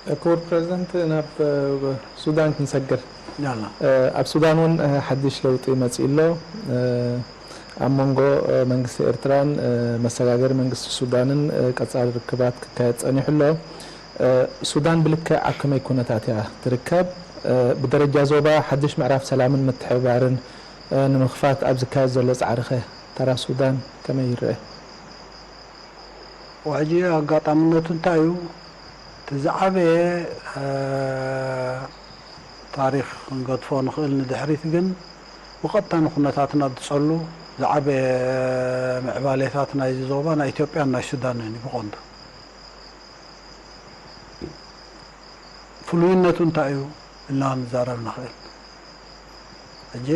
ክቡር ፕሬዚደንት፣ ናብ ሱዳን ክንሰግር። ያላ ኣብ ሱዳን እውን ሓድሽ ለውጢ መፂኡ ኣሎ። ኣብ መንጎ መንግስቲ ኤርትራን መሰጋገሪ መንግስቲ ሱዳንን ቀፃሊ ርክባት ክካየድ ፀኒሑ ኣሎ። ሱዳን ብልክዕ ኣብ ከመይ ኩነታት እያ ትርከብ? ብደረጃ ዞባ ሓድሽ ምዕራፍ ሰላምን ምትሕብባርን ንምኽፋት ኣብ ዝካየድ ዘሎ ፃዕሪኸ ተራ ሱዳን ከመይ ይረአ? ሕጂ ኣጋጣምነቱ እንታይ እዩ? እቲ ዝዓበየ ታሪኽ ክንገድፎ ንኽእል ንድሕሪት፣ ግን ብቐጥታ ንኩነታትና ዝጸሉ ዝዓበየ ምዕባሌታት ናይዚ ዞባ ናይ ኢትዮጵያን ናይ ሱዳንን እዩ ብቐንዱ። ፍሉይነቱ እንታይ እዩ ኢልና ክንዛረብ ንኽእል። ሕጂ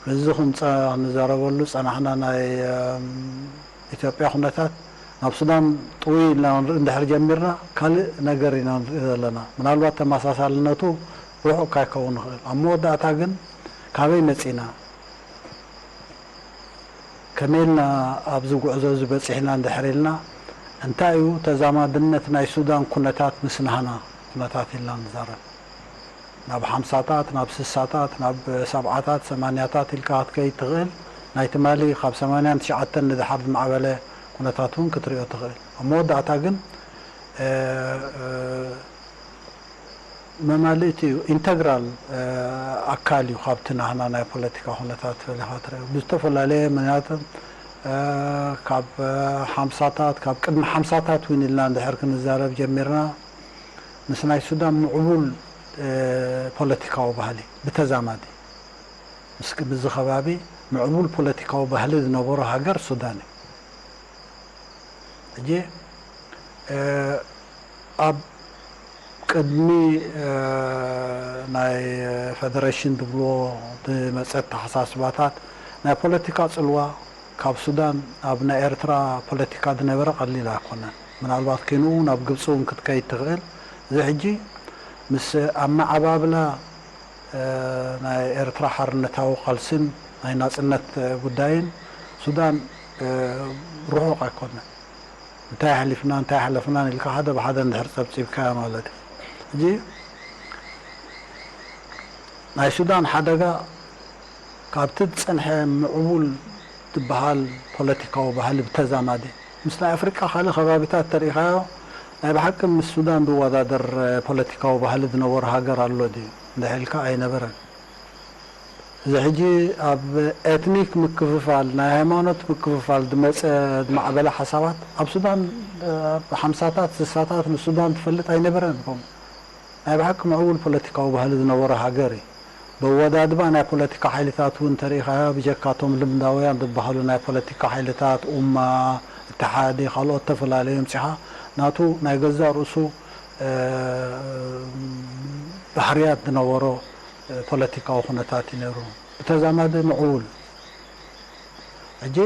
ምስዚ ክንጸ ክንዛረበሉ ጸናሕና ናይ ኢትዮጵያ ኩነታት ናብ ሱዳን ጥውይ ኢልና ክንርኢ እንድሕር ጀሚርና ካልእ ነገር ኢና ንርኢ ዘለና። ምናልባት ተመሳሳልነቱ ርሑቕ ካይከውን ይኽእል። ኣብ መወዳእታ ግን ካበይ መጺና? ከመይ ኢልና ኣብዚ ጉዕዞ እዚ በጺሕና እንድሕር ኢልና፣ እንታይ እዩ ተዛማድነት ናይ ሱዳን ኩነታት ምስ ናህና ኩነታት ኢልና ንዛረብ? ናብ ሓምሳታት፣ ናብ ስሳታት፣ ናብ ሰብዓታት፣ ሰማንያታት ኢልካ ክትከይድ ትኽእል። ናይ ትማሊ ካብ ሰማንያን ትሽዓተን ንደሓር ዝማዕበለ ኩነታት እውን ክትሪኦ ትኽእል። ኣብ መወዳእታ ግን መማልእቲ እዩ፣ ኢንተግራል ኣካል እዩ ካብቲ ናህና ናይ ፖለቲካ ኩነታት ፈሊኻ ትረአ። ብዝተፈላለየ ምክንያት ካብ ሓምሳታት፣ ካብ ቅድሚ ሓምሳታት እውን ኢልና እንድሕር ክንዛረብ ጀሚርና ምስ ናይ ሱዳን ምዕቡል ፖለቲካዊ ባህሊ ብተዛማዲ ምስ ብዚ ከባቢ ምዕቡል ፖለቲካዊ ባህሊ ዝነበሮ ሃገር ሱዳን እዩ። ሕጂ ኣብ ቅድሚ ናይ ፈደረሽን ዝብልዎ ዝመፀ ኣተሓሳስባታት ናይ ፖለቲካ ፅልዋ ካብ ሱዳን ኣብ ናይ ኤርትራ ፖለቲካ ዝነበረ ቀሊል ኣይኮነን። ምናልባት ክንኡ ናብ ግብፂ እውን ክትከይድ ትኽእል። እዚ ሕጂ ምስ ኣመዓባብላ ናይ ኤርትራ ሓርነታዊ ቃልስን ናይ ናፅነት ጉዳይን ሱዳን ርሑቕ ኣይኮነን። እንታይ ኣሕሊፍና እንታይ ኣሕለፍናን ኢልካ ሓደ ብሓደ እንድሕር ፀብፂብካዮ ማለት እዩ። ሕጂ ናይ ሱዳን ሓደጋ ካብቲ ዝፀንሐ ምዕቡል ዝበሃል ፖለቲካዊ ባህሊ ብተዛማዲ ምስ ናይ ኣፍሪቃ ካልእ ከባቢታት ተሪኢኻዮ ናይ ብሓቂ ምስ ሱዳን ዝወዳደር ፖለቲካዊ ባህሊ ዝነበሮ ሃገር ኣሎ ድዩ እንድሕር ኢልካ ኣይነበረን። እዚ ሕጂ ኣብ ኤትኒክ ምክፍፋል ናይ ሃይማኖት ምክፍፋል ዝመፀ ዝማዕበለ ሓሳባት ኣብ ሱዳን ኣብ ሓምሳታት ስሳታት ንሱዳን ትፈልጥ ኣይነበረን። ከምኡ ናይ ብሓቂ ምዕቡል ፖለቲካዊ ባህሊ ዝነበሮ ሃገር እዩ። በወዳድባ ናይ ፖለቲካ ሓይልታት እውን ተሪኢኻዮ ብጀካቶም ልምዳውያን ዝበሃሉ ናይ ፖለቲካ ሓይልታት ኡማ፣ እተሓደ ካልኦት ተፈላለዩ ምፂኻ ናቱ ናይ ገዛእ ርእሱ ባህርያት ዝነበሮ ፖለቲካዊ ኩነታት እዩ ነይሩ። ብተዛማዲ ምዕቡል ሕጂ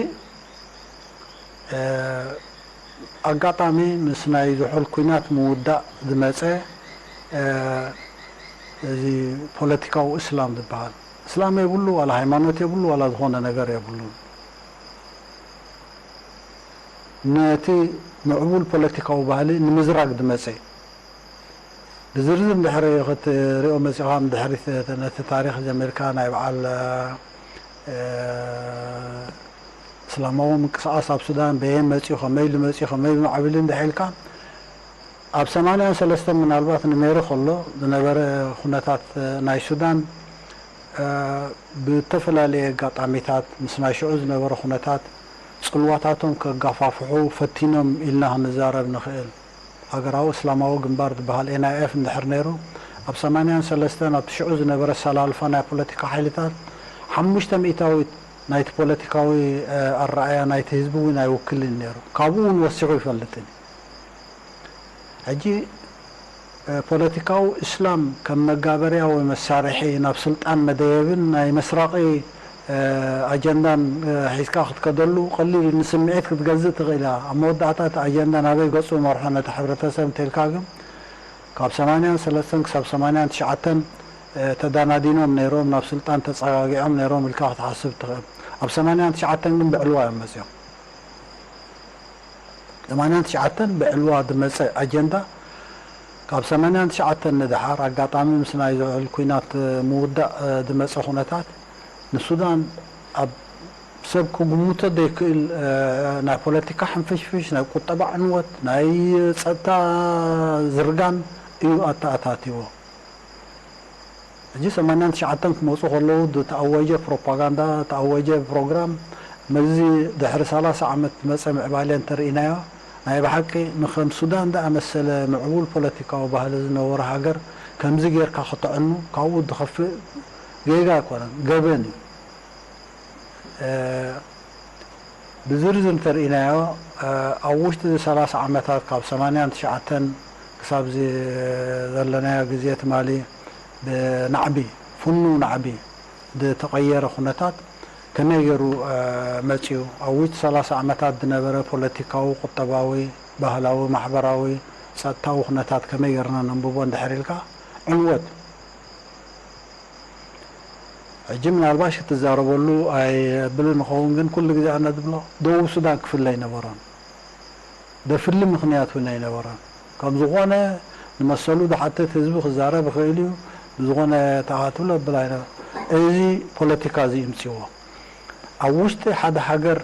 ኣጋጣሚ ምስ ናይ ዝሑል ኲናት ምውዳእ ዝመፀ እዚ ፖለቲካዊ እስላም ዝበሃል እስላም የብሉ ዋላ ሃይማኖት የብሉ ዋላ ዝኾነ ነገር የብሉ። ነቲ ምዕቡል ፖለቲካዊ ባህሊ ንምዝራግ ዝመፀ ብዝርዝር እንድሕር ክትሪኦ መፂኻ ንድሕሪት ነቲ ታሪኽ ጀሚርካ ናይ በዓል እስላማዊ ምንቅስቃስ ኣብ ሱዳን በየን መፂኡ ከመይ ኢሉ መፂኡ ከመይ ኢሉ ማዕቢሉ እንድሕር ኢልካ ኣብ ሰማንያን ሰለስተን ምናልባት ንሜሪ ከሎ ዝነበረ ኩነታት ናይ ሱዳን ብተፈላለየ ኣጋጣሚታት ምስ ናይ ሽዑ ዝነበረ ኩነታት ፅልዋታቶም ከጋፋፍሑ ፈቲኖም ኢልና ክንዛረብ ንኽእል። ሃገራዊ እስላማዊ ግንባር ዝበሃል ኤን ኣይ ኤፍ እንድሕር ነይሩ ኣብ ሰማንያን ሰለስተን ኣብቲ ሽዑ ዝነበረ ኣሰላልፋ ናይ ፖለቲካ ሓይልታት ሓሙሽተ ሚእታዊት ናይቲ ፖለቲካዊ ኣረኣእያ ናይቲ ህዝቢ እውን ኣይውክልን ነይሩ። ካብኡ እውን ወሲኹ ይፈልጥን እዩ። ሕጂ ፖለቲካዊ እስላም ከም መጋበርያ ወይ መሳርሒ ናብ ስልጣን መደየብን ናይ መስራቒ ኣጀንዳን ሒዝካ ክትከደሉ ቀሊል እዩ። ንስምዒት ክትገዝእ ትኽእል እያ። ኣብ መወዳእታ እቲ ኣጀንዳ ናበይ ገጹ መርሖ ነቲ ሕብረተሰብ እንተልካ ግን ካብ ሰማንያን ሰለስተን ክሳብ ሰማንያን ትሽዓተን ተዳናዲኖም ነይሮም፣ ናብ ስልጣን ተጸጋጊዖም ነይሮም ኢልካ ክትሓስብ ትኽእል። ኣብ ሰማንያን ትሽዓተን ግን ብዕልዋ እዮም መጺኦም። ሰማንያን ትሽዓተን ብዕልዋ ዝመጸ ኣጀንዳ ኣብ ሰማንያን ትሽዓተን ንደሓር ኣጋጣሚ ምስ ናይ ዝሑል ኲናት ምውዳእ ዝመጸ ኩነታት ንሱዳን ኣብ ሰብ ክግምቶ ዘይክእል ናይ ፖለቲካ ሕንፍሽፍሽ፣ ናይ ቁጠባ ዕንወት፣ ናይ ጸጥታ ዝርጋን እዩ ኣተኣታትይዎ። ሕጂ ሰማንያን ትሽዓተን ክመጹ ከለዉ ዝተኣወጀ ፕሮፓጋንዳ፣ ዝተኣወጀ ፕሮግራም፣ ምስዚ ድሕሪ ሰላሳ ዓመት ዝመጸ ምዕባለ እንተርኢናዮ፣ ናይ ብሓቂ ንከም ሱዳን ዝኣመሰለ ምዕቡል ፖለቲካዊ ባህሊ ዝነበሮ ሃገር ከምዚ ጌርካ ክተዕኑ ካብኡ ዝኸፍእ ጌጋ ኣይኮነን፣ ገበን እዩ። ብዝርዝር እንተርኢናዮ፣ ኣብ ውሽጢ እዚ ሰላሳ ዓመታት ካብ ሰማንያን ትሽዓተን ክሳብ እዚ ዘለናዮ ግዜ ትማሊ ብናዕቢ፣ ፍኑው ናዕቢ ዝተቐየረ ኩነታት ከመይ ገይሩ መጺኡ? ኣብ ውሽጢ ሰላሳ ዓመታት ዝነበረ ፖለቲካዊ፣ ቁጠባዊ፣ ባህላዊ፣ ማሕበራዊ፣ ጸጥታዊ ኩነታት ከመይ ገይርና ነንብቦ እንድሕር ኢልካ፣ ዕንወት ሕጂ ምናልባሽ ክትዛረበሉ ኣይብልን ንኸውን፣ ግን ኩሉ ግዜ ኣነ ዝብሎ ደቡብ ሱዳን ክፍለ ኣይነበሮን። ደፍሊ ምኽንያት እውን ኣይነበሮን። ከም ዝኾነ ንመሰሉ ዝሓትት ህዝቢ ክዛረብ ይኽእል እዩ። ብዝኾነ ተኣትሎ ብል ኣይነበ እዚ ፖለቲካ እዚ ይምፅዎ። ኣብ ውሽጢ ሓደ ሃገር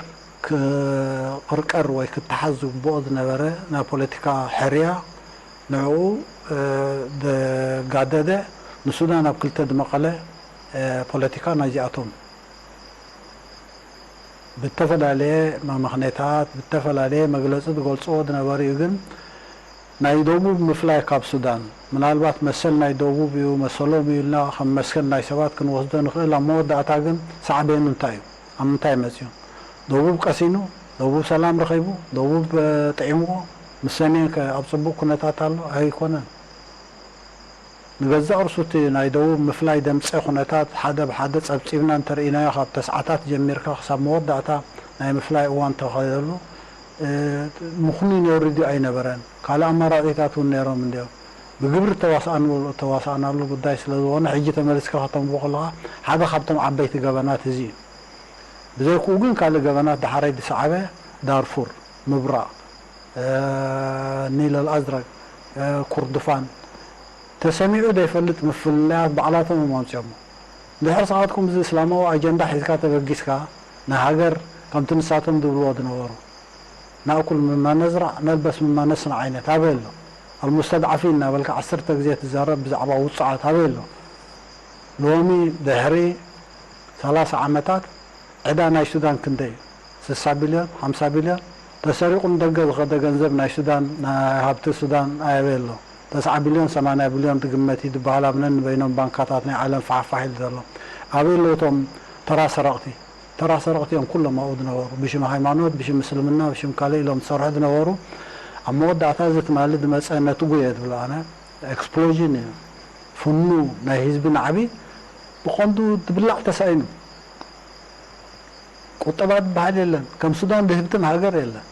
ክቕርቀር ወይ ክተሓዝ ዝግብኦ ዝነበረ ናይ ፖለቲካ ሕርያ ንዕኡ ዘጋደደ ንሱዳን ኣብ ክልተ ዝመቐለ ፖለቲካ ናይዚኣቶም ብተፈላለየ መመኽነታት ብተፈላለየ መግለፂ ዝገልፅዎ ዝነበሩ እዩ። ግን ናይ ደቡብ ምፍላይ ካብ ሱዳን ምናልባት መሰል ናይ ደቡብ እዩ መሰሎም እዩ ኢልና ከም መስከን ናይ ሰባት ክንወስዶ ንኽእል። ኣብ መወዳእታ ግን ሳዕቤኑ እንታይ እዩ? ኣብ ምንታይ መፅዩ? ደቡብ ቀሲኑ፣ ደቡብ ሰላም ረኺቡ፣ ደቡብ ጥዒምዎ፣ ምስ ሰሜን ከ ኣብ ፅቡቕ ኩነታት ኣሎ ኣይኮነን። ንገዛእ ርእሱ እቲ ናይ ደቡብ ምፍላይ ደምፀ ኩነታት ሓደ ብሓደ ፀብፂብና እንተርኢናዮ ካብ ተስዓታት ጀሚርካ ክሳብ መወዳእታ ናይ ምፍላይ እዋን ተኸደሉ ምኹኒ ነውሪ ድዩ ኣይነበረን? ካልእ ኣማራፂታት እውን ነይሮም እንድዮም። ብግብሪ ተዋሳእናሉ ጉዳይ ስለ ዝኾነ ሕጂ ተመሊስካ ከተንብቦ ከለኻ ሓደ ካብቶም ዓበይቲ ገበናት እዚ እዩ። ብዘይክኡ ግን ካልእ ገበናት ዳሕራይ ዝሰዓበ ዳርፉር፣ ምብራቕ፣ ኒል ኣልኣዝረግ፣ ኩርዱፋን ተሰሚዑ ዘይፈልጥ ምፍልላያት ባዕላቶም እዮም ኣምፅኦሞ። እንድሕር ስኻትኩም እዚ እስላማዊ ኣጀንዳ ሒዝካ ተበጊስካ ንሃገር ከምቲ ንሳቶም ዝብልዎ ዝነበሩ ናእኩል ምማ ነዝራዕ ነልበስ ምማ ነስንዕ ዓይነት ኣበይ ኣሎ? ኣልሙስተድዓፊን እናበልካ ዓሰርተ ግዜ ትዛረብ ብዛዕባ ውፁዓት ኣበይ ኣሎ? ሎሚ ድሕሪ ሰላሳ ዓመታት ዕዳ ናይ ሱዳን ክንደይ እዩ? ስሳ ቢልዮን፣ ሓምሳ ቢልዮን ተሰሪቑ ንደገ ዝኸደ ገንዘብ ናይ ሱዳን፣ ናይ ሃብቲ ሱዳን ኣበይ ኣሎ? ተስዓ ቢልዮን፣ ሰማንያ ቢልዮን ዝግመት እዩ ዝበሃል ኣብ ነንበይኖም ባንካታት ናይ ዓለም ፋሕፋሕ ኢሉ ዘሎ። ኣበይ ኣለዉ እቶም ተራ ሰረቕቲ? ተራ ሰረቕቲ እዮም ኩሎም ኣብኡ ዝነበሩ። ብሽም ሃይማኖት፣ ብሽም ምስልምና፣ ብሽም ካልእ ኢሎም ዝሰርሑ ዝነበሩ። ኣብ መወዳእታ እዚ ትማሊ ዝመፀ ነትጉ እየ ዝብሎ ኣነ። ኤክስፕሎዥን እዩ። ፍኑ ናይ ህዝቢ ናዕቢ ብቐንዱ ዝብላዕ ተሳኢኑ። ቁጠባ ዝበሃል የለን። ከም ሱዳን ዝህብትም ሃገር የለን።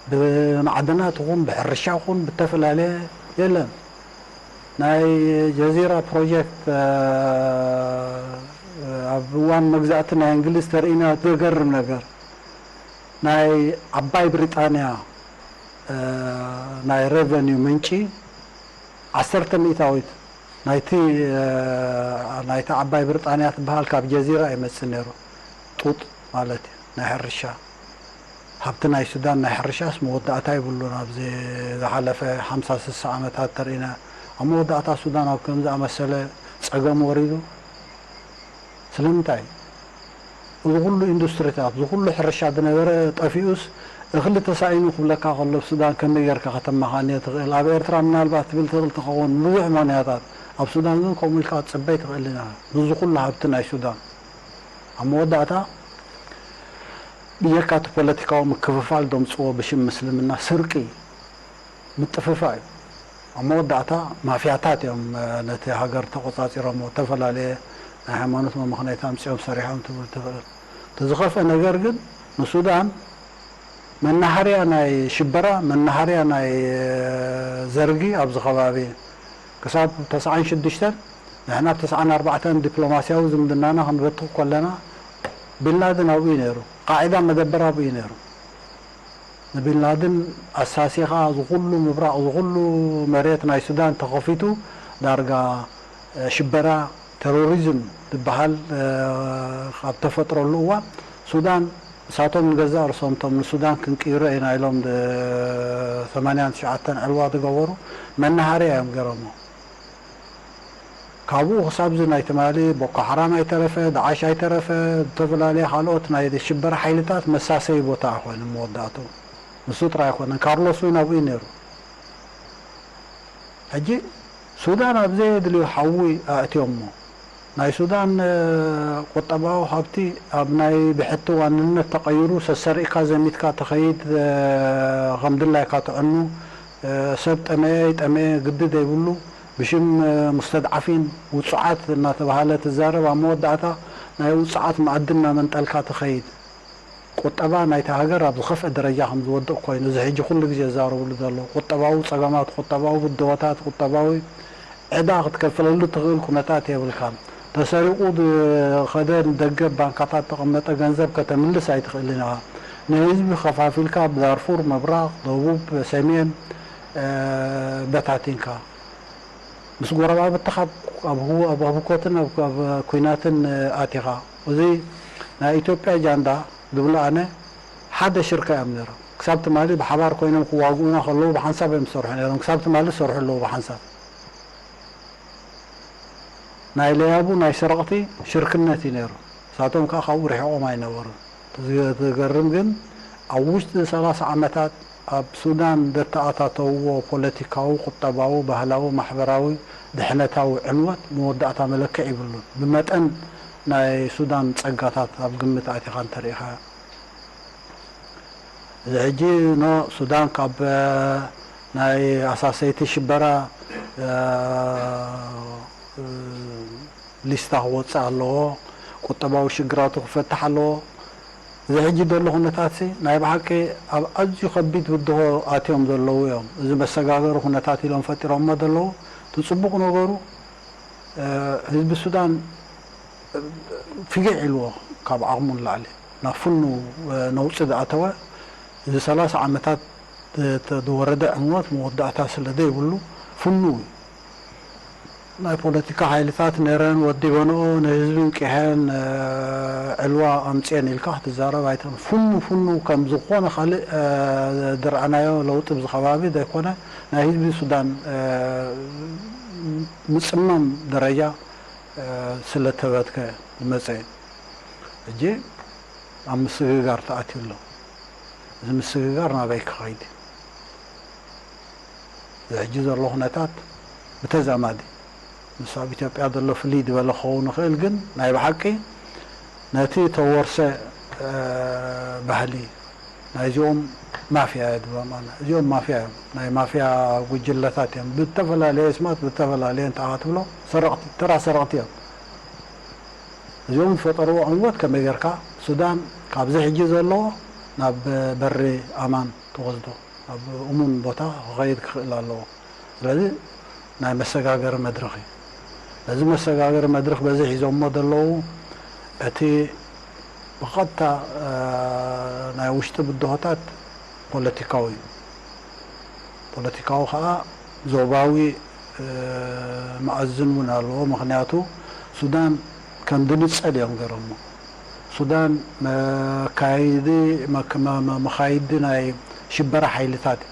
ብማዕድናት ይኹን ብሕርሻ ይኹን ብተፈላለየ የለን። ናይ ጀዚራ ፕሮጀክት ኣብ እዋን መግዛእቲ ናይ እንግሊዝ ተርእይና ዘገርም ነገር ናይ ዓባይ ብሪጣንያ ናይ ሬቨኒው ምንጪ ዓሰርተ ሚእታዊት ናይቲ ናይቲ ዓባይ ብሪጣንያ ትበሃል ካብ ጀዚራ ይመጽእ ነይሩ። ጡጥ ማለት እዩ፣ ናይ ሕርሻ ሃብቲ ናይ ሱዳን ናይ ሕርሻስ መወዳእታ ይብሉን። ኣብዚ ዝሓለፈ ሓምሳ ስሳ ዓመታት ተርኢና ኣብ መወዳእታ ሱዳን ኣብ ከም ዝኣመሰለ ጸገም ወሪዱ። ስለምንታይ? እዚ ኩሉ ኢንዱስትሪታት፣ እዚ ኩሉ ሕርሻ ዝነበረ ጠፊኡስ እኽሊ ተሳኢኑ ክብለካ ከሎ ኣብ ሱዳን ከመይ ጌርካ ከተመኻንዮ ትኽእል? ኣብ ኤርትራ ምናልባት ትብል ትኽእል ትኸውን ብዙሕ ምኽንያታት። ኣብ ሱዳን ግን ከምኡ ኢልካ ክትጽበ ኣይትኽእልን ኢኻ። ብዚ ኩሉ ሃብቲ ናይ ሱዳን ኣብ መወዳእታ ብጀካ እቲ ፖለቲካዊ ምክፍፋል ዘምጽዎ ብሽም ምስልምና ስርቂ ምጥፍፋእ እዩ። ኣብ መወዳእታ ማፍያታት እዮም ነቲ ሃገር ተቆጻጺሮሞ። ዝተፈላለየ ናይ ሃይማኖት መመኽነይታ ኣምጺኦም ሰሪሖም ትብል ትኽእል። እቲ ዝኸፍአ ነገር ግን ንሱዳን መናሃርያ ናይ ሽበራ፣ መናሃርያ ናይ ዘርጊ ኣብዚ ከባቢ ክሳብ ተስዓን ሽዱሽተን ንሕና ኣብ ተስዓን ኣርባዕተን ዲፕሎማስያዊ ዝምድናና ክንበትኽ ከለና ቢንላደን ኣብኡ እዩ ነይሩ። ቃዒዳ መደበር ኣብኡ እዩ ነይሩ። ንቢንላድን ኣሳሲኻ ዝኹሉ ምብራቕ ዝኹሉ መሬት ናይ ሱዳን ተኸፊቱ ዳርጋ ሽበራ ተሮሪዝም ዝበሃል ካብ ተፈጥረሉ እዋን ሱዳን እሳቶም ንገዛእ ርእሶም እቶም ንሱዳን ክንቅይሮ ኢና ኢሎም ሰማንያን ትሽዓተን ዕልዋ ዝገበሩ መናሃርያ እዮም ገይሮሞ። ካብኡ ክሳብዚ ናይ ትማሊ ቦኮ ሓራም ኣይተረፈ፣ ዳዓሽ ኣይተረፈ፣ ዝተፈላለየ ካልኦት ናይ ሽበራ ሓይልታት መሳሰዪ ቦታ ኮይኑ መወዳእትኡ። ንሱ ጥራይ ኣይኮነን፣ ካርሎስ እውን ኣብኡ እዩ ነይሩ። ሕጂ ሱዳን ኣብ ዘየድልዩ ሓዊ ኣእትዮሞ። ናይ ሱዳን ቁጠባዊ ሃብቲ ኣብ ናይ ብሕቲ ዋንነት ተቐይሩ ሰሰሪእካ ዘሚትካ ትኸይድ፣ ከም ድላይካ ትዕኑ፣ ሰብ ጠመየ ኣይጠመየ ግዲ ዘይብሉ ብሽም ሙስተድዓፊን ውጹዓት እናተባህለ ትዛረብ፣ ኣብ መወዳእታ ናይ ውጹዓት መኣዲ እናመንጠልካ ትኸይድ። ቁጠባ ናይታ ሃገር ኣብ ዝኸፍአ ደረጃ ከም ዝወድቕ ኮይኑ፣ እዚ ሕጂ ኩሉ ግዜ ዝዛረብሉ ዘሎ ቁጠባዊ ጸገማት፣ ቁጠባዊ ብድሆታት፣ ቁጠባዊ ዕዳ ክትከፍለሉ ትኽእል ኩነታት የብልካን። ተሰሪቑ ዝኸደ ንደገ ባንካታት ተቐመጠ ገንዘብ ከተምልስ ኣይትኽእልን ኢኻ። ንህዝቢ ከፋፊልካ ብዳርፉር ምብራቕ፣ ደቡብ፣ ሰሜን በታቲንካ ምስ ጎረባብትኻ ኣብ ህው- ኣብ ህውከትን ኣብ ኣብ ኲናትን ኣቲኻ። እዚ ናይ ኢትዮጵያ ጃንዳ ዝብሉ ኣነ ሓደ ሽርካ እዮም ነይሮም። ክሳብ ትማሊ ብሓባር ኮይኖም ክዋግኡና ከለዉ ብሓንሳብ እዮም ዝሰርሑ ነይሮም። ክሳብ ትማሊ ዝሰርሑ ኣለዉ ብሓንሳብ። ናይ ለያቡ ናይ ሰረቕቲ ሽርክነት እዩ ነይሩ። ንሳቶም ከኣ ካብኡ ርሒቖም ኣይነበሩን። እቲ ዝገርም ግን ኣብ ውሽጢ ሰላሳ ዓመታት ኣብ ሱዳን ዘተኣታተውዎ ፖለቲካዊ፣ ቁጠባዊ፣ ባህላዊ፣ ማሕበራዊ፣ ድሕነታዊ ዕንወት መወዳእታ መለክዕ ይብሉን። ብመጠን ናይ ሱዳን ጸጋታት ኣብ ግምት ኣእቲኻ እንተሪኢኻዮ። እዚ ሕጂ ኖ ሱዳን ካብ ናይ ኣሳሰይቲ ሽበራ ሊስታ ክወጽእ ኣለዎ፣ ቁጠባዊ ሽግራቱ ክፈትሕ ኣለዎ። እዚ ሕጂ ዘሎ ኩነታትሲ ናይ ብሓቂ ኣብ ኣዝዩ ከቢድ ብድሆ ኣትዮም ዘለዉ እዮም። እዚ መሰጋገሪ ኩነታት ኢሎም ፈጢሮሞ ዘለዉ እቲ ጽቡቕ ነገሩ ህዝቢ ሱዳን ፊግዕ ኢልዎ ካብ ዓቕሙ ንላዕሊ ናብ ፍኑ ነውጺ ዝኣተወ እዚ ሰላሳ ዓመታት ዝወረደ ዕንወት መወዳእታ ስለ ዘይብሉ ፍኑ እዩ። ናይ ፖለቲካ ሓይልታት ነረን ወዲበንኦ ንህዝቢ እንቂሐን ዕልዋ ኣምፅኤን ኢልካ ክትዛረብ ኣይትኽእልን። ፍኑ ፍኑ ከም ዝኾነ ካልእ ዝረኣናዮ ለውጢ ኣብዚ ከባቢ ዘይኮነ ናይ ህዝቢ ሱዳን ምፅማም ደረጃ ስለ ተበትከ ዝመፀ እዩ። ሕጂ ኣብ ምስግጋር ተኣትዩ ኣሎ። እዚ ምስግጋር ናበይ ክኸይድ እዩ? እዚ ሕጂ ዘሎ ኩነታት ብተዛማዲ ምስ ኣብ ኢትዮጵያ ዘሎ ፍልይ ዝበለ ክኸውን ይኽእል፣ ግን ናይ ብሓቂ ነቲ ተወርሰ ባህሊ ናይዚኦም ማፍያ እየ ዝብሎም ኣነ። እዚኦም ማፍያ እዮም። ናይ ማፍያ ጉጅለታት እዮም። ብተፈላለየ ስማት ብተፈላለየ እንታይ ትብሎ ሰረቕቲ፣ ተራ ሰረቕቲ እዮም። እዚኦም ዝፈጠርዎ ዕንወት ከመይ ጌርካ ሱዳን ካብዚ ሕጂ ዘለዎ ናብ በሪ ኣማን ትወስዶ ናብ እሙን ቦታ ክኸይድ ክኽእል ኣለዎ። ስለዚ ናይ መሰጋገሪ መድረኽ እዩ። ነዚ መሰጋገሪ መድረኽ በዚ ሒዞሞ ዘለዉ እቲ ብቐጥታ ናይ ውሽጢ ብድሆታት ፖለቲካዊ እዩ። ፖለቲካዊ ከዓ ዞባዊ መኣዝን እውን ኣለዎ። ምኽንያቱ ሱዳን ከም ድንፀል እዮም ገይሮሞ። ሱዳን መካይዲ መካይዲ ናይ ሽበራ ሓይልታት እዩ።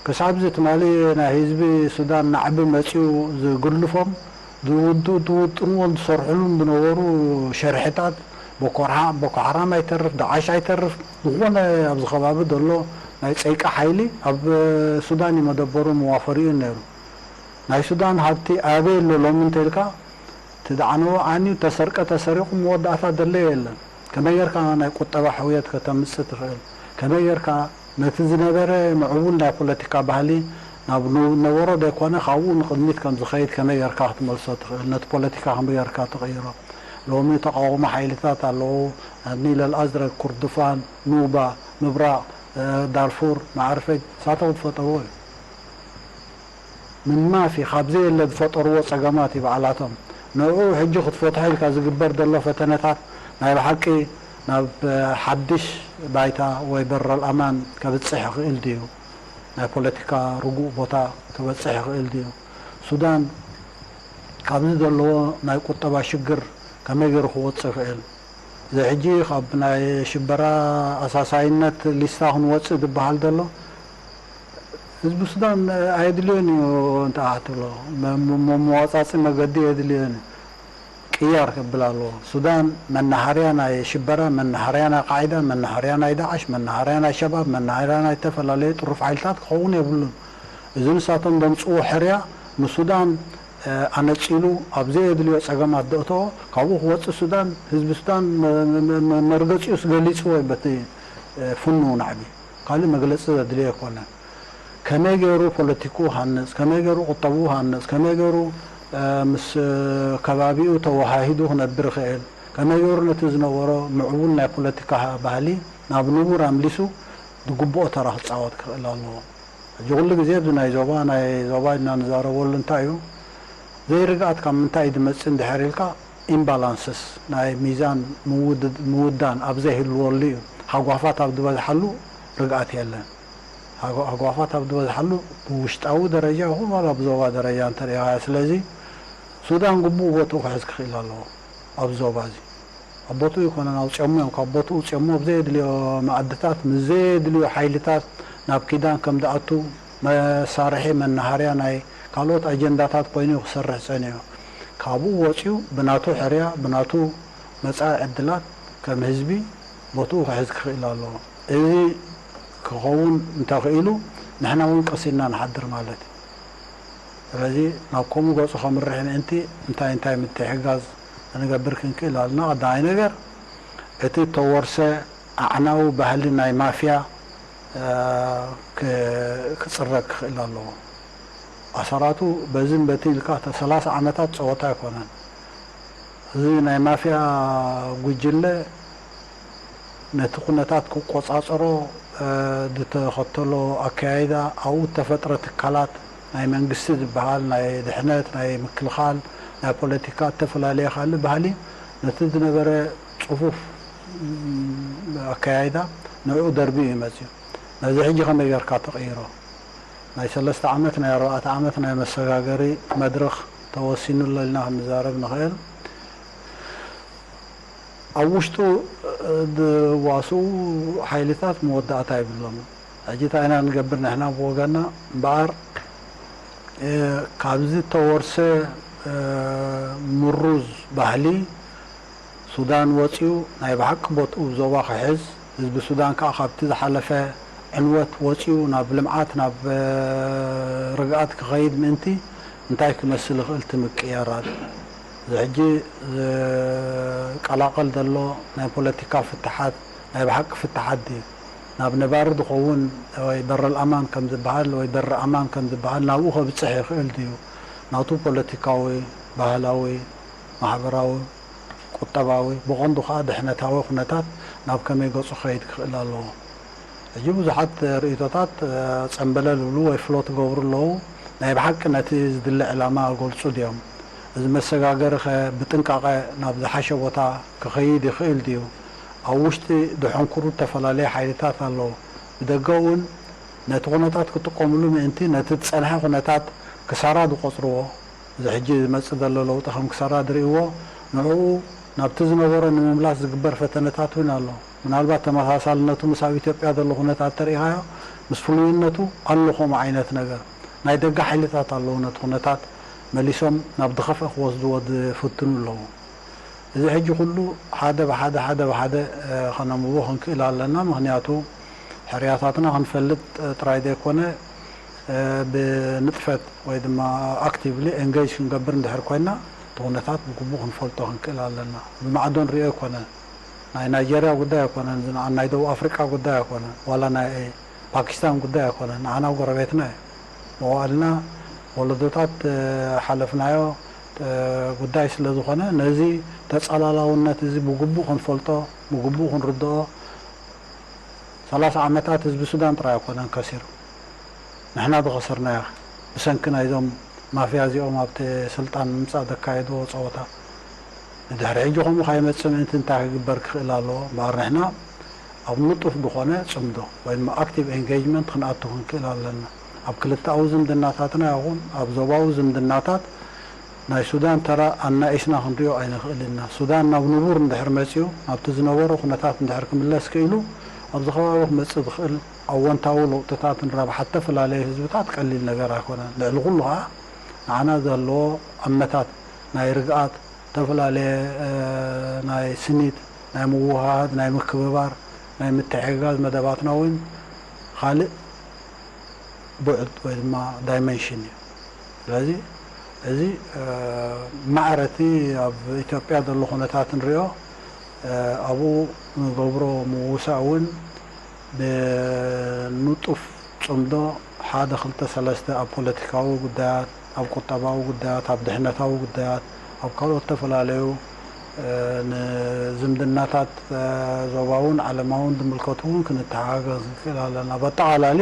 ክሳብ እዚ ትማሊ ናይ ህዝቢ ሱዳን ናዕቢ መፂኡ ዝግልፎም ዝውጥንዎን ዝሰርሕሉን ዝነበሩ ሸርሕታት ቦኮ ሓራም ኣይተርፍ፣ ዳዓሽ ኣይተርፍ፣ ዝኾነ ኣብዚ ከባቢ ዘሎ ናይ ፀይቂ ሓይሊ ኣብ ሱዳን እዩ መደበሩን መዋፈሪኡን ነይሩ። ናይ ሱዳን ሃብቲ ኣበይ ኣሎ ሎሚ እንተኢልካ ትደዓነዎ ዓንዩ፣ ተሰርቀ ተሰሪቑ መወዳእታ ደለዮ የለን። ከመይ ጌርካ ናይ ቁጠባ ሕውየት ከተምጽእ ትኽእል? ከመይ ጌርካ ነቲ ዝነበረ ምዕቡል ናይ ፖለቲካ ባህሊ ናብ ነበሮ ዘይኮነ ካብኡ ንቕድሚት ከም ዝኸይድ ከመይ ጌርካ ክትመልሶ ትኽእል? ነቲ ፖለቲካ ከመይ ጌርካ ትቕይሮ? ሎሚ ተቃውሞ ሓይልታት ኣለዉ። ኒል ኣልኣዝረግ፣ ኩርዱፋን፣ ኑባ፣ ምብራቕ ዳርፉር፣ ማዕርፈጅ ንሳቶም ዝፈጠርዎ እዩ። ምን ማፊ ካብ ዘየለ ዝፈጠርዎ ጸገማት እዩ ባዕላቶም። ንዕኡ ሕጂ ክትፈትሖ ኢልካ ዝግበር ዘሎ ፈተነታት ናይ ብሓቂ ናብ ሓድሽ ባይታ ወይ በረል ኣማን ከብጽሕ ይኽእል ድዩ? ናይ ፖለቲካ ርጉእ ቦታ ከበጽሕ ይኽእል ድዩ? ሱዳን ካብዚ ዘለዎ ናይ ቁጠባ ሽግር ከመይ ገይሩ ክወጽእ ይኽእል? እዚ ሕጂ ካብ ናይ ሽበራ ኣሳሳይነት ሊስታ ክንወጽእ ዝበሃል ዘሎ፣ ህዝቢ ሱዳን ኣየድልዮን እዩ። እንተ ኣትብሎ መ- መ- መዋጻጺ መገዲ የድልዮን እዩ። ቅያር ክብል ኣለዎ። ሱዳን መናሃርያ ናይ ሽበራ፣ መናሃርያ ናይ ቃዒዳ፣ መናሃርያ ናይ ዳዕሽ፣ መናሃርያ ናይ ሸባብ፣ መናሃርያ ናይ ዝተፈላለዩ ጥሩፍ ሓይልታት ክኸውን የብሉን። እዚ ንሳቶም ዘምፅዎ ሕርያ ንሱዳን ኣነጺሉ ኣብ ዘየድልዮ ጸገማት ዘእተዎ፣ ካብኡ ክወጽእ ሱዳን፣ ህዝቢ ሱዳን መርገጺኡስ ገሊጽዎ እዩ በቲ ፍኑው ናዕቢ። ካልእ መግለጺ ዘድልዮ ኣይኮነን። ከመይ ገይሩ ፖለቲክኡ ሃንጽ፣ ከመይ ገይሩ ቁጠብኡ ሃንጽ፣ ከመይ ገይሩ ምስ ከባቢኡ ተወሃሂዱ ክነብር ይኽእል፣ ከመይ ገይሩ ነቲ ዝነበሮ ምዕቡል ናይ ፖለቲካ ባህሊ ናብ ንቡር ኣምሊሱ ዝግብኦ ተራ ክጻወት ክኽእል ኣለዎ። ሕጂ ኩሉ ግዜ ኣብዚ ናይ ዞባ፣ ናይ ዞባ ኢልና ንዛረበሉ እንታይ እዩ? ዘይርግኣት ካብ ምንታይ እዩ ዝመጽእ እንድሕር ኢልካ፣ ኢምባላንስስ፣ ናይ ሚዛን ምውድ- ምውዳን ኣብ ዘይህልወሉ እዩ። ሃጓፋት ኣብ ዝበዝሓሉ ርግኣት የለን። ሃጓ- ሃጓፋት ኣብ ዝበዝሓሉ ብውሽጣዊ ደረጃ ይኹን ዋላ ብዞባ ደረጃ እንተሪኢኻዮ። ስለዚ ሱዳን ግቡእ ቦትኡ ክሕዝ ክኽእል ኣለዎ ኣብዚ ዞባ እዚ። ኣብ ቦትኡ ኣይኮነን ኣውፂኦሞ እዮም። ካብ ቦትኡ ውፂኦሞ ኣብ ዘየድልዮ መኣድታት ምስ ዘየድልዮ ሓይልታት ናብ ኪዳን ከም ዝኣቱ መሳርሒ መናሃርያ ናይ ካልኦት ኣጀንዳታት ኮይኑ እዩ ክሰርሕ ፀኒሑ። ካብኡ ወፂኡ ብናቱ ሕርያ ብናቱ መፃኢ ዕድላት ከም ህዝቢ ቦትኡ ክሕዝ ክኽእል ኣለዎ። እዚ ክኸውን እንተኽኢሉ ንሕና እውን ቀሲንና ንሓድር ማለት እዩ። ስለዚ ናብ ከምኡ ገፁ ከምርሕ ምእንቲ እንታይ እንታይ ምትሕጋዝ ክንገብር ክንክእል ኣለና። ቀዳማይ ነገር እቲ ተወርሰ ኣዕናዊ ባህሊ ናይ ማፍያ ክፅረግ ክኽእል ኣለዎ። ኣሰራቱ በዝን በቲ ኢልካ ሰላሳ ዓመታት ፀወታ ኣይኮነን። እዚ ናይ ማፍያ ጉጅለ ነቲ ኩነታት ክቆፃፀሮ ዝተኸተሎ ኣካያይዳ ኣብኡ እተፈጥረ ትካላት ናይ መንግስቲ ዝበሃል ናይ ድሕነት ናይ ምክልኻል ናይ ፖለቲካ እተፈላለየ ካልእ ባህሊ ነቲ ዝነበረ ፅፉፍ ኣካያይዳ ንዕኡ ደርቢኡ እዩ መፅዩ። ነዚ ሕጂ ከመይ ጌርካ ተቐይሮ? ናይ ሰለስተ ዓመት ናይ ኣርባዕተ ዓመት ናይ መሰጋገሪ መድረኽ ተወሲኑ ኣሎ ኢልና ክንዛረብ ንኽእል። ኣብ ውሽጡ ዝዋስኡ ሓይልታት መወዳእታ የብሎምን። ሕጂ እንታይ ኢና ንገብር ንሕና ብወገና እምበኣር ካብዚ ተወርሰ ምሩዝ ባህሊ ሱዳን ወፂኡ ናይ ብሓቂ ቦትኡ ዞባ ክሕዝ ህዝቢ ሱዳን ከዓ ካብቲ ዝሓለፈ ዕንወት ወፂኡ ናብ ልምዓት ናብ ርግኣት ክኸይድ ምእንቲ እንታይ ክመስል ይኽእል እቲ ምቅያራት? እዚ ሕጂ ዝቀላቐል ዘሎ ናይ ፖለቲካ ፍትሓት ናይ ብሓቂ ፍትሓት ድዩ? ናብ ነባሪ ዝኸውን ወይ በረል ኣማን ከም ዝበሃል ወይ በሪ ኣማን ከም ዝበሃል ናብኡ ከብፅሕ ይኽእል ድዩ? ናቱ ፖለቲካዊ፣ ባህላዊ፣ ማሕበራዊ፣ ቁጠባዊ፣ ብቐንዱ ከዓ ድሕነታዊ ኩነታት ናብ ከመይ ገፁ ክኸይድ ክኽእል ኣለዎ? ሕጂ ብዙሓት ርእይቶታት ጸምበለል ይብሉ ወይ ፍሎት ይገብሩ ኣለዉ። ናይ ብሓቂ ነቲ ዝድለ ዕላማ ይገልጹ ድዮም? እዚ መሰጋገሪ ኸ ብጥንቃቐ ናብ ዝሓሸ ቦታ ክኸይድ ይኽእል ድዩ? ኣብ ውሽጢ ዝሕንክሩ ዝተፈላለዩ ሓይልታት ኣለዉ። ብደገ እውን ነቲ ኩነታት ክጥቀምሉ ምእንቲ ነቲ ዝጸንሐ ኩነታት ክሳራ ዝቖጽርዎ፣ እዚ ሕጂ ዝመጽእ ዘሎ ለውጢ ከም ክሳራ ዝርእይዎ፣ ንዕኡ ናብቲ ዝነበሮ ንምምላስ ዝግበር ፈተነታት እውን ኣሎ። ምናልባት ተመሳሳልነቱ ምስ ኣብ ኢትዮጵያ ዘሎ ኩነታት ተሪኢኻዮ፣ ምስ ፍሉይነቱ ኣሎ ከምኡ ዓይነት ነገር። ናይ ደገ ሓይልታት ኣለዉ ነቲ ኩነታት መሊሶም ናብ ዝኸፍአ ክወስድዎ ዝፍትኑ ኣለዉ። እዚ ሕጂ ኩሉ ሓደ ብሓደ፣ ሓደ ብሓደ፣ እ፣ ከነንብቦ ክንክእል ኣለና። ምኽንያቱ ሕርያታትና ክንፈልጥ፣ እ፣ ጥራይ ዘይኮነ፣ እ፣ ብንጥፈት ወይ ድማ ኣክቲቭሊ ኤንጌጅ ክንገብር እንድሕር ኮይና፣ እቲ ኩነታት ብግቡእ ክንፈልጦ ክንክእል ኣለና። ብማዕዶ ንሪኦ ኣይኮነን። ናይ ናይጀርያ ጉዳይ ኣይኮነን፣ እዚ ንዓ-፣ ናይ ደቡብ ኣፍሪቃ ጉዳይ ኣይኮነን፣ ዋላ ናይ ፓኪስታን ጉዳይ ኣይኮነን። ንዓና ጎረቤትና እዩ። መዋእልና ወለዶታት፣ እ፣ ሓለፍናዮ፣ እ፣ ጉዳይ ስለ ዝኾነ፣ ነዚ ተጸላላውነት እዚ ብግቡእ ክንፈልጦ፣ ብግቡእ ክንርድኦ፣ ሰላሳ ዓመታት ህዝቢ ሱዳን ጥራይ ኣይኮነን ከሲሩ። ንሕና ዝኸሰርናዮ ብሰንኪ ናይዞም ማፍያ እዚኦም ኣብቲ ስልጣን ንምምጻእ ዘካየድዎ ጸወታ። ንድሕሪ ሕጂ ከምኡ ከይመጽእ ምእንቲ እንታይ ክግበር ክኽእል ኣለዎ? እምበኣር ንሕና ኣብ ንጡፍ ዝኾነ ጽምዶ ወይ ድማ ኣክቲቭ ኤንጌጅመንት ክንኣቱ ክንክእል ኣለና። ኣብ ክልተኣዊ ዝምድናታትና ይኹን ኣብ ዞባዊ ዝምድናታት ናይ ሱዳን ተራ ኣናኢስና ክንሪኦ ኣይንኽእል ኢና። ሱዳን ናብ ንቡር እንድሕር መጺኡ፣ ናብቲ ዝነበሮ ኩነታት እንድሕር ክምለስ ክኢሉ፣ ኣብዚ ከባቢ ክመጽእ ዝኽእል ኣወንታዊ ለውጥታትን ረብሓ ዝተፈላለዩ ህዝብታት ቀሊል ነገር ኣይኮነን። ልዕሊ ኩሉ ኸኣ ንዓና ዘለዎ ኣመታት ናይ ርግኣት፣ ዝተፈላለየ ናይ ስኒት፣ ናይ ምውህሃድ፣ ናይ ምክብባር፣ ናይ ምትሕግጋዝ መደባትና እውን ካልእ ቡዕድ ወይ ድማ ዳይመንሽን እዩ። ስለዚ እዚ ማዕረቲ ኣብ ኢትዮጵያ ዘሎ ኩነታት ንሪኦ፣ ኣብኡ ንገብሮ ምውሳእ እውን ብንጡፍ ጽምዶ ሓደ ክልተ ሰለስተ ኣብ ፖለቲካዊ ጉዳያት፣ ኣብ ቁጠባዊ ጉዳያት፣ ኣብ ድሕነታዊ ጉዳያት፣ ኣብ ካልኦት ዝተፈላለዩ ንዝምድናታት ዞባውን ዓለማውን ዝምልከቱ እውን ክንተሓጋገዝ ንክእል ኣለና። በጠቓላሊ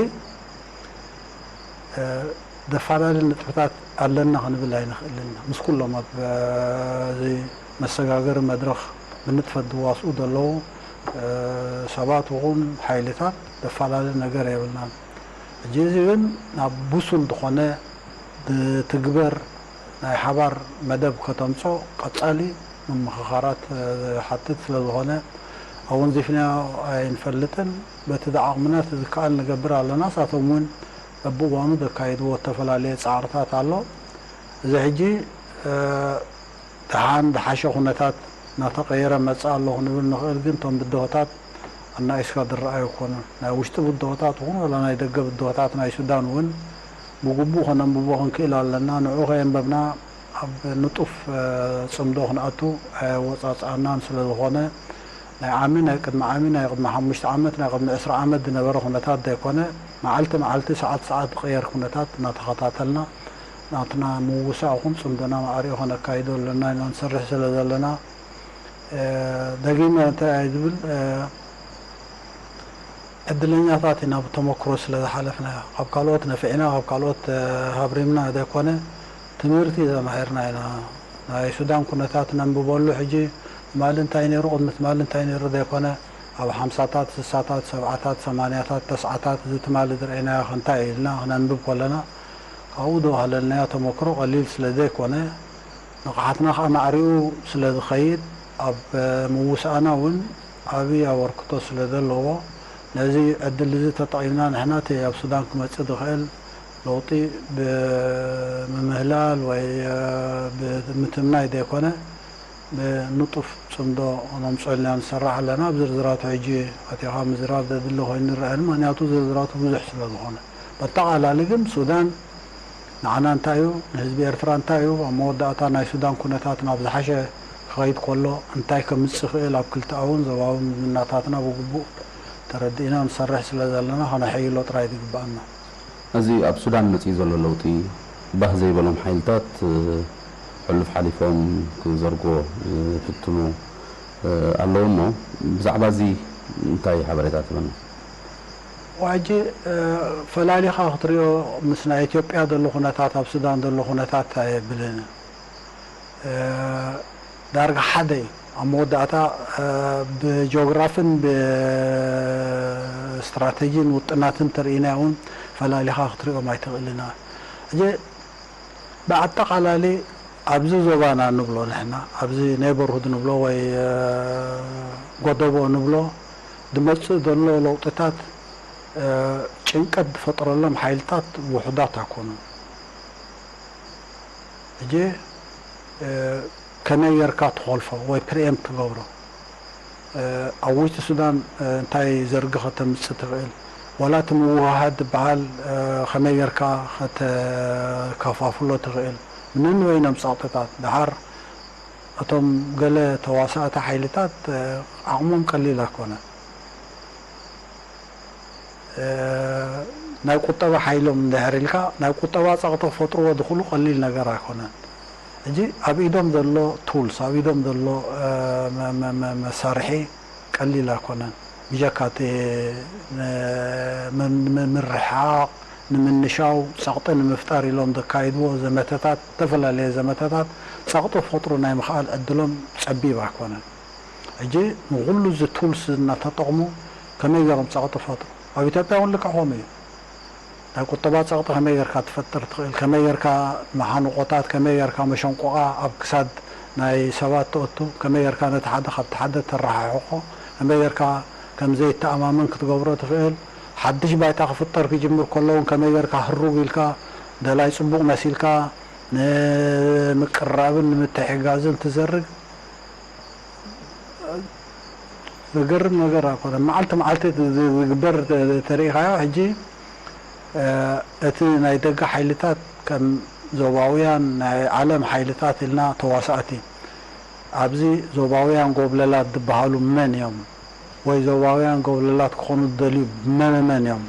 ደፋላሊ ንጥፈታት ኣለና ክንብል ኣይንኽእልን ኢና። ምስ ኩሎም ኣብዚ መሰጋገሪ መድረኽ ብንጥፈት ዝዋስኡ ዘለዉ ሰባት ይኹን ሓይልታት ደፋላሊ ነገር የብልናን። ሕጂ እዚ ግን ናብ ብሱል ዝኾነ ዝትግበር ናይ ሓባር መደብ ከተምጾ ቀጻሊ ምምኽኻራት ዝሓትት ስለ ዝኾነ ኣወንዚፍናዮ ኣይንፈልጥን። በቲ ዝዓቕምና እቲ ዝከኣል ንገብር ኣለና። ንሳቶም እውን በብእዋኑ ዘካይድዎ እተፈላለየ ጻዕርታት ኣሎ። እዚ ሕጂ ደሓን ዝሓሸ ኩነታት እናተቐየረ መጽእ ኣሎ ክንብል ንኽእል፣ ግን እቶም ብድሆታት ኣናኢስካ ዝረኣዩ ኣይኮኑን። ናይ ውሽጢ ብድሆታት ይኹን ዋላ ናይ ደገ ብድሆታት ናይ ሱዳን እውን ብግቡእ ከነንብቦ ክንክእል ኣለና። ንዑ ከየንበብና ኣብ ንጡፍ ጽምዶ ክንኣቱ ኣየወጻጽኣናን ስለ ዝኾነ ናይ ዓሚ፣ ናይ ቅድሚ ዓሚ፣ ናይ ቅድሚ ሓሙሽተ ዓመት፣ ናይ ቅድሚ ዕስራ ዓመት ዝነበረ ኩነታት ዘይኮነ፣ መዓልቲ መዓልቲ፣ ሰዓት ሰዓት ዝቕየር ኩነታት እናተኸታተልና ናትና ምውሳእ ይኹን ጽምዶና ማዕሪኡ ከነካይዶ ኣለና ኢልና ንሰርሕ ስለ ዘለና፣ ደጊመ እንታይ እየ ዝብል፣ ዕድለኛታት ኢና ብተመክሮ ስለ ዝሓለፍና። ካብ ካልኦት ነፊዕና፣ ካብ ካልኦት ሃብሪምና ዘይኮነ፣ ትምህርቲ ተማሂርና ኢና። ናይ ሱዳን ኩነታት ነንብበሉ ሕጂ ትማሊ እንታይ ነይሩ፣ ቅድሚ ትማሊ እንታይ ነይሩ ዘይኮነ፣ ኣብ ሓምሳታት፣ ስሳታት፣ ሰብዓታት፣ ሰማንያታት፣ ተስዓታት፣ እዚ ትማሊ ዝረኣይናዮ ከ እንታይ እዩ ኢልና ክነንብብ ከለና፣ ካብኡ ዝወሃለልናዮ ተመክሮ ቀሊል ስለ ዘይኮነ፣ ንቕሓትና ከኣ ማዕሪኡ ስለ ዝኸይድ፣ ኣብ ምውሳእና እውን ዓቢ ኣበርክቶ ስለ ዘለዎ፣ ነዚ ዕድል እዚ ተጠቒምና ንሕና እቲ ኣብ ሱዳን ክመጽእ ዝኽእል ለውጢ ብምምህላል ወይ ብምትምናይ ዘይኮነ፣ ብንጡፍ ጽምዶ ነምጽኦ ኢልና ንሰርሕ ኣለና። ኣብ ዝርዝራቱ ሕጂ ኣቲኻ ምዝራብ ዘድሊ ኮይኑ ይረኣየኒ፣ ምኽንያቱ ዝርዝራቱ ብዙሕ ስለ ዝኾነ። በጠቓላሊ ግን ሱዳን ንዓና እንታይ እዩ፣ ንህዝቢ ኤርትራ እንታይ እዩ፣ ኣብ መወዳእታ ናይ ሱዳን ኩነታት ናብ ዝሓሸ ክኸይድ ከሎ እንታይ ከምጽእ ይኽእል፣ ኣብ ክልተኣውን ዞባውን ዝምድናታትና ብግቡእ ተረዲእና ንሰርሕ ስለ ዘለና ከነሐይሎ ጥራይ ዝግብኣና። እዚ ኣብ ሱዳን መጺኡ ዘሎ ለውጢ ባህ ዘይበሎም ሓይልታት ሕሉፍ ሓሊፎም ክዘርግዎ ዝፍትኑ ኣለዉ እሞ ብዛዕባ እዚ እንታይ ሓበሬታ ትህበና? ሕጂ ፈላሊኻ ክትሪኦ ምስ ናይ ኢትዮጵያ ዘሎ ኩነታት ኣብ ሱዳን ዘሎ ኩነታት ኣየብልን። ዳርጋ ሓደ እዩ። ኣብ መወዳእታ ብጂኦግራፍን ብስትራተጂን ውጥናትን ተርእይና እውን ፈላሊኻ ክትሪኦም ኣይትኽእልና። ሕጂ ብኣጠቓላሊ ኣብዚ ዞባና ንብሎ ንሕና፣ ኣብዚ ኔበርሁድ ንብሎ ወይ ጎደቦ ንብሎ ዝመጽእ ዘሎ ለውጥታት ጭንቀት ዝፈጥረሎም ሓይልታት ውሑዳት ኣይኮኑን። ሕጂ ከመይ ጌርካ ትኾልፎ ወይ ፕሪኤምፕት ትገብሮ? ኣብ ውሽጢ ሱዳን እንታይ ዘርጊ ከተምጽእ ትኽእል? ዋላ እቲ ምውህሃድ ዝበሃል ከመይ ጌርካ ከተከፋፍሎ ትኽእል? ንንበይኖም ጸቕጥታት። ደሓር እቶም ገለ ተዋሳእቲ ሓይልታት ዓቕሞም ቀሊል ኣይኮነን። ናይ ቁጠባ ሓይሎም እንድሕር ኢልካ፣ ናይ ቁጠባ ጸቕጢ ክፈጥርዎ ዝኽእሉ ቀሊል ነገር ኣይኮነን። ሕጂ ኣብ ኢዶም ዘሎ ቱልስ፣ ኣብ ኢዶም ዘሎ መሳርሒ ቀሊል ኣይኮነን። ብጀካ እቲ ምርሕሓቕ፣ ንምንሻው፣ ጸቕጢ ንምፍጣር ኢሎም ዘካይድዎ ዘመተታት፣ ዝተፈላለየ ዘመተታት ጸቕጢ ክፈጥሩ ናይ ምኽኣል ዕድሎም ጸቢብ ኣይኮነን። ሕጂ ንኹሉ እዚ ቱልስ እናተጠቕሙ ከመይ ገይሮም ጸቕጢ ፈጥሩ? ኣብ ኢትዮጵያ እውን ልክዕ ከምኡ እዩ። ናይ ቁጠባ ጸቕጢ ከመይ ጌርካ ትፈጥር ትኽእል? ከመይ ጌርካ መሓንቆታት፣ ከመይ ጌርካ መሸንቆቓ ኣብ ክሳድ ናይ ሰባት ተእቱ፣ ከመይ ጌርካ ነቲ ሓደ ካብቲ ሓደ ተረሓሕቆ፣ ከመይ ጌርካ ከም ዘይተኣማመን ክትገብሮ ትኽእል? ሓድሽ ባይታ ክፍጠር ክጅምር ከሎ እውን ከመይ ጌርካ ህሩግ ኢልካ፣ ደላይ ጽቡቕ መሲልካ፣ ንምቅርራብን ንምትሕግጋዝን ትዘርግ ዘገርም ነገር ኣይኮነን። መዓልቲ መዓልቲ ዝ-፣ ዝግበር ተ-፣ ተሪኢኻዮ። ሕጂ፣ እ፣ እቲ ናይ ደገ ሓይልታት ከም ዞባውያን ናይ ዓለም ሓይልታት ኢልና ተዋሳእቲ፣ ኣብዚ ዞባውያን ጎብለላት ዝበሃሉ መን እዮም? ወይ ዞባውያን ጎብለላት ክኾኑ ዝደልዩ መመመን እዮም?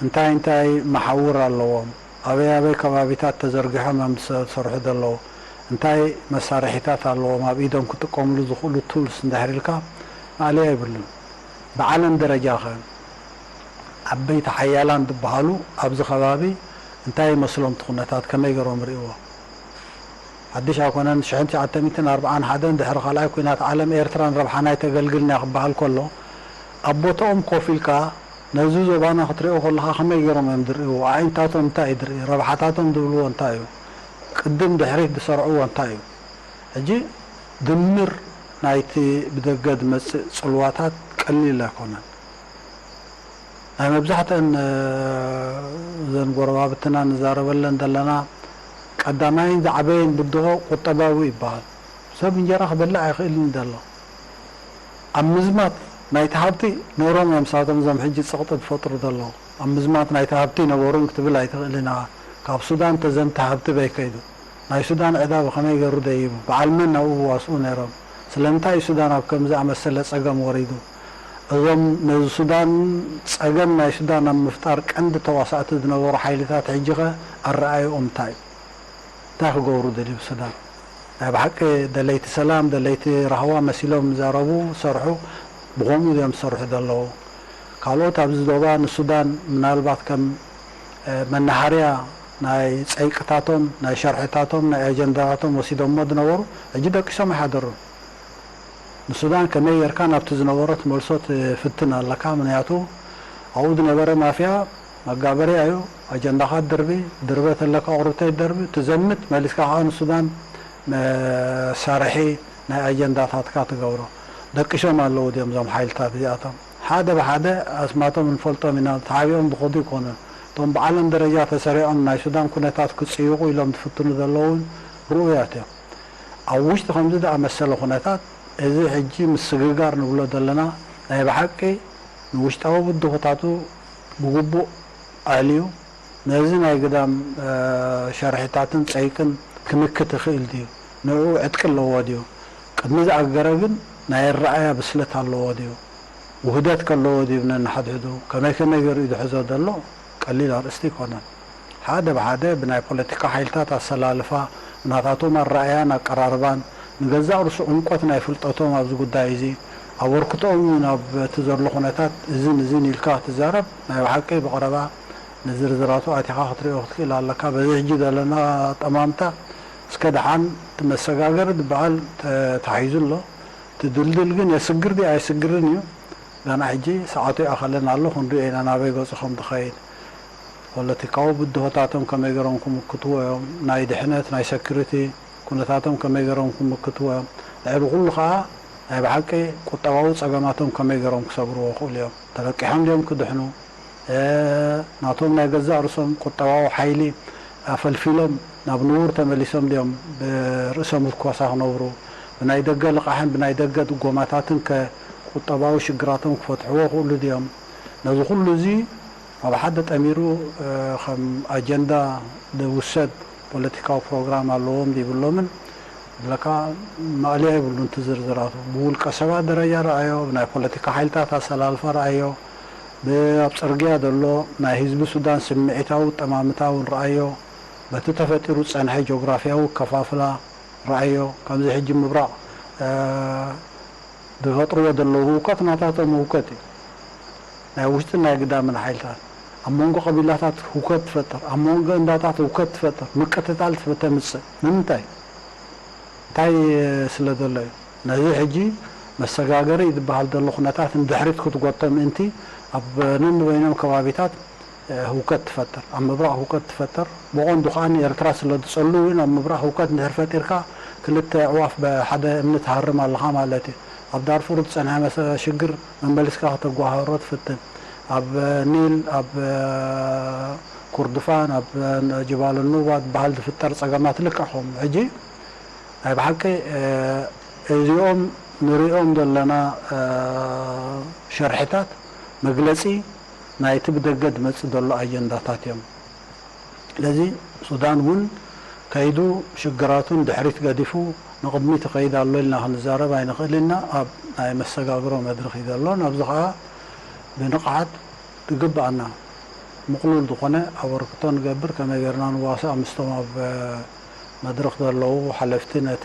እንታይ እንታይ መሓውር ኣለዎም? ኣበይ ኣበይ ከባቢታት ተዘርጊሖም እዮም ዝሰ-፣ ዝሰርሑ ዘለዉ? እንታይ መሳርሒታት ኣለዎም ኣብ ኢዶም ክጥቀምሉ ዝኽእሉ ቱልስ እንድሕር ኢልካ ማእለያ የብሉን። ብዓለም ደረጃ ኸ ዓበይቲ ሓያላን ዝበሃሉ ኣብዚ ከባቢ እንታይ ይመስሎም እቲ ኩነታት? ከመይ ገይሮም ይርእይዎ? ሓድሽ ኣይኮነን። ሽሕን ትሽዓተ ሚእትን ኣርብዓን ሓደን ድሕሪ ካልኣይ ኲናት ዓለም ኤርትራ ንረብሓና ኣይተገልግልን እያ ክበሃል ከሎ፣ ኣብ ቦታኦም ኮፍ ኢልካ ነዚ ዞባና ክትሪኦ ከለኻ ከመይ ገይሮም እዮም ዝርእይዎ? ኣዒንታቶም እንታይ እዩ ዝርኢ? ረብሓታቶም ዝብልዎ እንታይ እዩ? ቅድም ድሕሪት ዝሰርዕዎ እንታይ እዩ? ሕጂ ድምር ናይቲ ብደገ ዝመጽእ ጽልዋታት ቀሊል ኣይኮነን። ናይ መብዛሕትአን፣ እ፣ እዘን ጎረባብትና ንዛረበለን ዘለና ቀዳማይን ዝዓበየን ብድሆ ቁጠባዊ ይበሃል። ሰብ እንጀራ ክበልዕ ኣይኽእልን ዘሎ። ኣብ ምዝማት ናይቲ ሃብቲ ነይሮም እዮም ንሳቶም እዞም ሕጂ ጸቕጢ ዝፈጥሩ ዘለዉ። ኣብ ምዝማት ናይቲ ሃብቲ ነበሩን ክትብል ኣይትኽእልን ኢኻ። ካብ ሱዳን ተዘምተ ሃብቲ በይ ከይዱ? ናይ ሱዳን ዕዳ ብኸመይ ገይሩ ደይቡ? በዓል መን ናብኡ ዋስኡ ነይሮም? ስለምንታይ እዩ ሱዳን ኣብ ከምዚ ኣመሰለ ጸገም ወሪዱ? እዞም ነዚ ሱዳን፣ ጸገም ናይ ሱዳን ኣብ ምፍጣር ቀንዲ ተዋሳእቲ ዝነበሩ ሓይልታት ሕጂ ኸ ኣረኣእዮኦም እንታይ እዩ? እንታይ ክገብሩ ደልዩ ብሱዳን? ናይ ብሓቂ ደለይቲ ሰላም፣ ደለይቲ ራህዋ መሲሎም ዝዛረቡ ዝሰርሑ፣ ብኸምኡ እዮም ዝሰርሑ ዘለዉ። ካልኦት ኣብዚ ዞባ ንሱዳን ምናልባት ከም፣ እ፣ መናሃርያ ናይ ጸይቅታቶም፣ ናይ ሸርሕታቶም፣ ናይ ኣጀንዳታቶም ወሲዶሞ ዝነበሩ፣ ሕጂ ደቂሶም ኣይሓደሩን። ንሱዳን ከመይ ጌርካ ናብቲ ዝነበሮ ትመልሶ ትፍትን ኣለካ። ምኽንያቱ ኣብኡ ዝነበረ ማፍያ መጋበርያ እዩ። ኣጀንዳኻ ድርቢ፣ ድርበ ተለካ ቁርብተይ ደርቢ፣ ትዘምት፣ መሊስካ ከዓ ንሱዳን መሳርሒ ናይ ኣጀንዳታትካ ትገብሮ። ደቂሶም ኣለዉ ድዮም እዞም ሓይልታት እዚኣቶም? ሓደ ብሓደ ኣስማቶም ንፈልጦም ኢና፣ ተሓቢኦም ዝኸዱ ኣይኮኑን። እቶም ብዓለም ደረጃ ተሰሪዖም ናይ ሱዳን ኩነታት ክጽይቑ ኢሎም ዝፍትኑ ዘለዉ እውን ርኡያት እዮም። ኣብ ውሽጢ ከምዚ ዝኣመሰለ ኩነታት፣ እዚ ሕጂ ምስግጋር ንብሎ ዘለና ናይ ብሓቂ ንውሽጣዊ ብድሆታቱ ብግቡእ ኣልዩ፣ ነዚ ናይ ግዳም፣ እ፣ ሸርሒታትን ጸይቅን ክምክት ይኽእል ድዩ? ንዕኡ ዕጥቂ ኣለዎ ድዩ? ቅድሚ ዝኣገረ ግን ናይ ኣረኣእያ ብስለት ኣለዎ ድዩ? ውህደት ከለዎ ድዩ ነንሓድሕዱ? ከመይ ከመይ ገይሩ እዩ ዝሕዞ ዘሎ? ቀሊል ኣርእስቲ ኣይኮነን። ሓደ ብሓደ ብናይ ፖለቲካ ሓይልታት ኣሰላልፋ፣ ብናታቶም ኣረኣእያን ኣቀራርባን፣ ንገዛእ ርእሱ ዕምቆት ናይ ፍልጠቶም ኣብዚ ጉዳይ እዚ፣ ኣበርክቶኦም እውን ኣብ እቲ ዘሎ ኩነታት እዝን እዝን ኢልካ ክትዛረብ፣ ናይ ብሓቂ ብቐረባ ንዝርዝራቱ ኣቲኻ ክትሪኦ ክትክእል ኣለካ። በዚ ሕጂ ዘለና ኣጠማምታ እስከ ደሓን እቲ መሰጋገሪ ዝበሃል ተ-፣ ተታሒዙ ኣሎ። እቲ ድልድል ግን የስግር ድዩ ኣይስግርን እዩ። ገና ሕጂ ሰዓቱ ይኣኸለና ኣሎ፣ ክንሪኦ ኢና ናበይ ገጹ ከም ዝኸይድ። ፖለቲካዊ ብድሆታቶም ከመይ ገይሮም ክምክትዎ እዮም፣ ናይ ድሕነት፣ ናይ ሰኪሪቲ ኩነታቶም ከመይ ገይሮም ክምክትዎ እዮም። ልዕሊ ኩሉ ከኣ ናይ ብሓቂ ቁጠባዊ ጸገማቶም ከመይ ገይሮም ክሰግርዎ ይኽእሉ እዮም። ተለቂሖም ድዮም ክድሕኑ? እ፣ ናቶም ናይ ገዛእ ርእሶም ቁጠባዊ ሓይሊ ኣፈልፊሎም ናብ ንቡር ተመሊሶም ድዮም ብርእሰ ምርኮሳ ክነብሩ? ብናይ ደገ ልቓሕን ብናይ ደገ ድጎማታትን ከ ቁጠባዊ ሽግራቶም ክፈትሕዎ ይኽእሉ ድዮም? ነዚ ኩሉ እዚ ኣብ ሓደ ጠሚሩ፣ እ፣ ከም ኣጀንዳ ዝውሰድ ፖለቲካዊ ፕሮግራም ኣለዎም ዶ የብሎምን ዝብለካ ማእለያ የብሉን። እቲ ዝርዝራቱ ብውልቀ ሰባት ደረጃ ረኣዮ፣ ብናይ ፖለቲካ ሓይልታት ኣሰላልፋ ረኣዮ፣ ብ-፣ ኣብ ጽርግያ ዘሎ ናይ ህዝቢ ሱዳን ስምዒታዊ ጠማምታ እውን ረኣዮ፣ በቲ ተፈጢሩ ዝጸንሐ ጂኦግራፍያዊ ኣከፋፍላ ረኣዮ። ከምዚ ሕጂ ምብራቕ፣ እ፣ ዝፈጥርዎ ዘለዉ ህውከት ናታቶም ህውከት እዩ። ናይ ውሽጥን ናይ ግዳምን ሓይልታት። ኣብ መንጎ ቀቢላታት ህውከት ትፈጥር፣ ኣብ መንጎ እንዳታት ህውከት ትፈጥር፣ ምቅትታል ትፈ-፣ ተምጽእ። ንምንታይ? እንታይ ስለ ዘሎ እዩ? ነዚ ሕጂ መሰጋገሪ ዝበሃል ዘሎ ኩነታት ንድሕሪት ክትጎቶ ምእንቲ ኣብ ነንበይኖም ከባቢታት፣ እ፣ ህውከት ትፈጥር፣ ኣብ ምብራቕ ህውከት ትፈጥር። ብቐንዱ ከኣ ንኤርትራ ስለ ዝጸሉ እውን ኣብ ምብራቕ ህውከት እንድሕር ፈጢርካ ክልተ ኣዕዋፍ ብሓደ እምኒ ትሃርም ኣለኻ ማለት እዩ። ኣብ ዳርፉር ዝጸንሐ መሰ-፣ ሽግር መመሊስካ ከተጓሃሮ ትፍትን። ኣብ ኒል፣ ኣብ ኮርዶፋን፣ ኣብ ጀባል ኑባ ዝበሃል ዝፍጠር ጸገማት ልክዕ ከምኡ። ሕጂ ናይ ብሓቂ፣ እ፣ እዚኦም ንሪኦም ዘለና፣ እ፣ ሸርሕታት መግለጺ ናይቲ ብደገ ዝመጽእ ዘሎ ኣጀንዳታት እዮም። ስለዚ ሱዳን እውን ከይዱ ሽግራቱን ድሕሪት ገዲፉ ንቕድሚት ይኸይድ ኣሎ ኢልና ክንዛረብ ኣይንኽእል ኢና። ኣብ ናይ መሰጋግሮ መድረኽ እዩ ዘሎ። ናብዚ ኸዓ ብንቕሓት ዝግብኣና ምቕሉል ዝኾነ ኣበርክቶ ንገብር። ከመይ ጌርና ንዋሳእ ምስቶም ኣብ መድረኽ ዘለዉ ሓለፍቲ ነቲ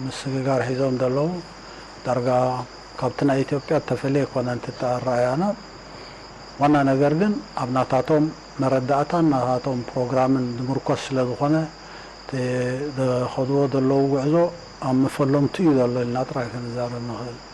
ምስግጋር ሒዞም ዘለዉ ዳርጋ ካብቲ ናይ ኢትዮጵያ እተፈልየ ኣይኮነን እቲ ኣረኣእያና። ዋና ነገር ግን ኣብ ናታቶም መረዳእታን ናታቶም ፕሮግራምን ዝምርኮስ ስለ ዝኾነ እቲ ዝኸድዎ ዘለዉ ጉዕዞ ኣብ መፈለምቱ እዩ ዘሎ ኢልና ጥራይ ክንዛረብ ንኽእል።